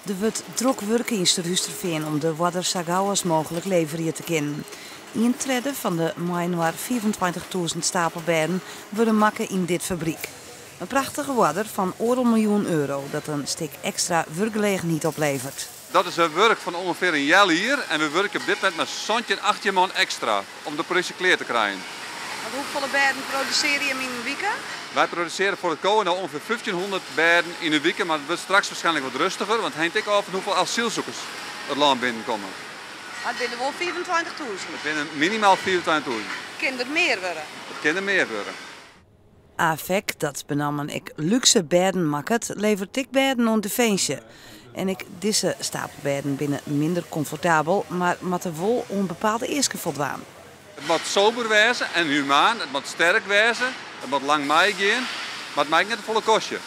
Der wurdt drok wurke yn Surhústerfean om de oarder sa gau as mooglik leverje te kinnen. Ien tredde fan de mei-inoar 25.000 stapelbêden wurde makke yn dit fabryk. In prachtige oarder fan oardel miljoen euro dat in stik ekstra wurkgelegenheid opleveret. Dat is in wurk fan ûngefear in healjier en we wurkje op dit momint mei 17, 18 man ekstra om de produksje klear te krijen. Want hoefolle bêden produsearje jim yn in wike? Wy produsearje foar it coa no ûngefear 1500 bêden yn in wike, mar it wurdt straks waarskynlik wat rêstiger, want it hinget ek ôf fan hoefolle asylsikers it lân binnenkomme. Mar it binne wol 25.000. It binne minimaal 25.000. Kin der mear wurde? It kin der mear wurde. Afek, dat benammen ek lúkse bêden makket, leveret ek bêden oan Definsje. En ek dizze stapelbêden binne minder komfortabel, mar moatte wol oan bepaalde easken foldwaan. It moat sober wêze en humaan, it moat sterk wêze, it moat lang meigean, mar it mei net te folle kostje.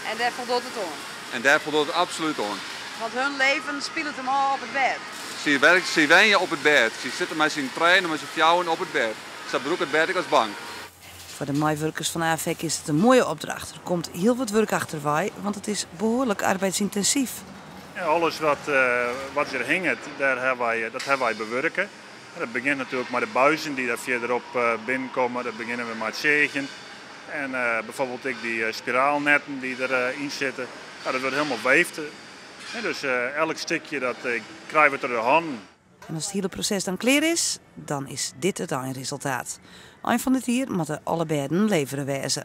En dêr foldocht it oan? En dêr foldocht it absolút oan. Want hun leven spilet him ôf op it bêd? Sy, werk, sy wenje op it bêd. Sy sitte mei syn trijen en mei syn fjouweren op it bêd. Sy brûke it bêd ek as bank. Foar de meiwurkers fan Afek is it in moaie opdracht. Der komt hiel wat wurk achterwei, want it is behoarlik arbeidsyntinsyf. Ja, alles wat hjir hinget, dat hawwe wy bewurke. Dat begjint natuerlik mei de buizen dy't dêr fierderop binnenkomme. Dat begjinne we mei it seagjen. En byfoarbyld ek dy spiraalnetten dy't deryn sitte. Ja, dat wurdt hielendal weefd. Dus elk stikje dat krije we troch de hannen. En as it hiele proses dan klear is, dan is dit it einresultaat. Ein fan dit jier moatte alle bêden levere wêze.